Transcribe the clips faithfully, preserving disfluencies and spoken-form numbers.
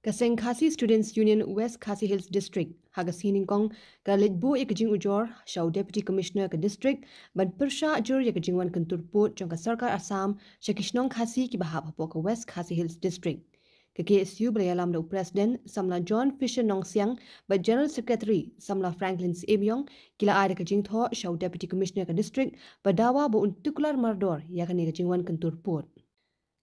Ka seng Khasi Students Union West Khasi Hills District ha ka sngi Nyngkong ka la leit buh ïa ka jingujor sha u Deputy Commissioner ka District ban pyrshah jur ïa ka jingwan kyntur pud jong ka Sorkar Assam sha ki shnong Khasi kiba hap hapoh ka West Khasi Hills District. Ka K S U ba la ïalam da u President samla John Fisher Nongsiang bad General Secretary samla Franklin Syiem Ïong ki la ai da ka jingthoh sha u Deputy Commissioner ka District ba dawa ba un tuklar mardor ïa kane ka jingwan kyntur pud.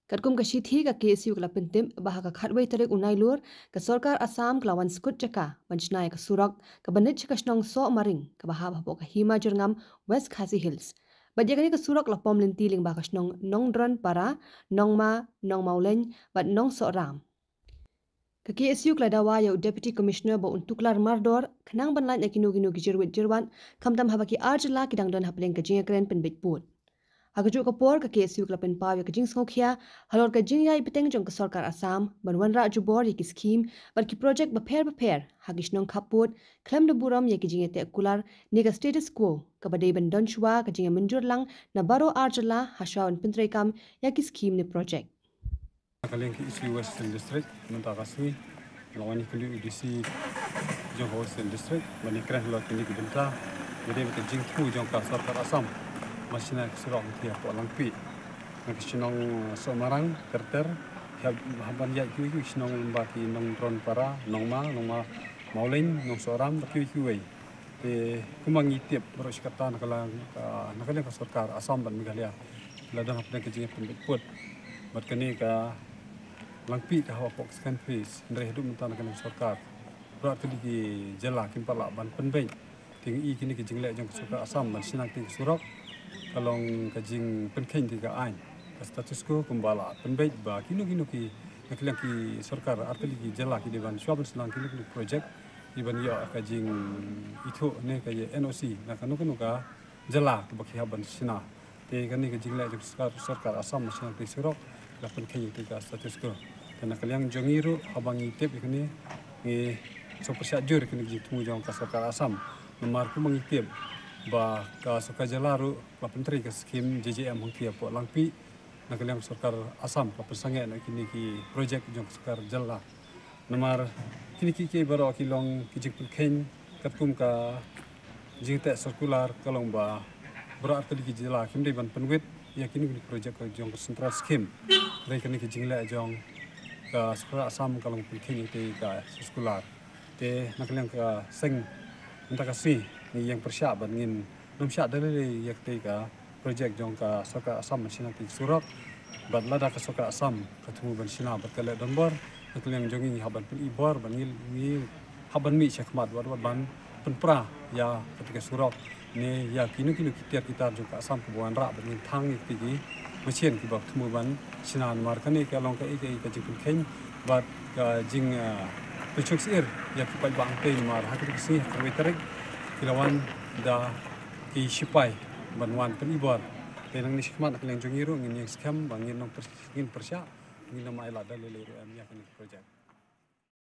Katkum ka shithi, ka K S U ka la pyntip ba ha ka khatwei tarik u Nailur ka Sorkar Assam ka la wan skud jaka ban shna ïa ka surok kaba nit sha ka shnong Sohmaring kaba hap hapoh ka Hima Jyrngam, West Khasi Hills. Bad ïa kane ka surok la pom lynti lyngba ka shnong Nongdron Para, Nongma, Nongmawlein bad Nongsohram. Ka K S U ka la dawa ïa u Deputy Commissioner ba un tuklar mardor khnang ban lait na kino kino ki jyrwit jyrwat, khamtam haba ki ar jylla ki dang don hapdeng ka jingïakren pynbeit pud. Ha kajuh ka por, ka K S U ka la pynpaw ïa ka jingsngewkhia halor ka jingïaid bteng jong ka Sorkar Assam ban wanrah jubor ïa ki skhim bad ki projek bapher bapher ha ki shnong khappud khlem da burom ïa ki jingïateh kular ne ka status quo kaba dei ban don shuwa ka jingïamynjur lang na baroh ar jylla hashwa ban pyntreikam ïa ki skhim ne projek. Na ka liang ka East Western District mynta ka sngi la wan ïakynduh u D C jong ka Western District ban ïakren halor kine ki bynta ba dei ka jingthmu jong ka Sorkar Assam ban shna ka surok hangtei hapoh Langpih na ka shnong Sohmarang ter ter, hap ban ïaid kiwei kiwei ki shnong lyngba ki Nongdron Para, Nongma, Nongma Mawlein, Nongsohram bad kiwei kiwei. Te kumba ngi tip baroh shi katta na ka liang ka, na ka liang ka Sorkar Assam bad Meghalaya la don hapdeng ka jingïapynbeit pud. Bad kane ka Langpih ka hap hapoh ka second phase, hynrei haduh mynta na ka liang ka sorkar baroh artylli ki jylla kim pat lah ban pynbeit. Te ngi i kine ki jingleh jong ka Sorkar Assam ban shna kine ki surok ka long ka jingpynkheiñ ïa ka aiñ, ka status quo, kumba la pynbeit ba kino kino ki, na ka liang ki sorkar artylli ki jylla ki dei ban shuwa ban shna kino kino ki projek, ki ban ïoh ka jingithuh ne ka ïa N O C na kano kano ka jylla kaba ki hap ban shna. Te kane ka jingleh jong ka sorkar, sorkar Assam ban shna kine ki surok la pynkheiñ ïa ka status quo. Te na ka liang jong ngi ruh haba ngi tip ïa kane, ngi sngewpyrshah jur ïa kane ka jingthmu jong ka Sorkar Assam. Namar kumba ngi tip ba ka sorkar jylla ruh la pyntrei ka skhim J J M hangtei hapoh Langpih. Na ka liang sorkar Assam ka pynsangeh na kine ki projek jong ka sorkar jylla. Namar kine kiei kiei baroh ki long ki jingpynkheiñ katkum ka jingteh circular ka long ba baroh artylli ki jylla kim dei ban pynwit ïa kine ki projek ka jong ka central scheme. Hynrei kane ka jingleh jong ka sorkar Assam ka long pynkheiñ ïa ka circular. Te na ka liang ka seng mynta ka sngi ngi ïeng pyrshah bad ngin nym shah da lei lei ïa katei ka projek jong ka sorkar Assam ban shna kine ki surok. Bad lada ka sorkar Assam ka thmu ban shna bad ka leh donbor, na ka liang jong ngi ngi hap ban pyni bor bad ngi, ngi hap ban mih shakhmat wat wat ban pynpra ïa katei ka surok ne ïa kino kino ki tiar ki tar jong ka Assam kaba wanrah bad ngin thang ïa katei ki machine kiba thmu ban shna. Namar kane ka long kaei kaei ka jingpynkheiñ bad ka jing, ah, pynshong syiar ïa ki paidbah hangtei, namar ha katei ka sngi ha ka khatwei tarik ki la wan da ki shipai ban wan pyni bor. Te nangne shakhmat na ka liang jong ngi ruh ngin ïeng skhem ba ngin nym pyr-, ngin pyrshah, ngin nym ailad da lei lei ruh em ïa kane ka projek.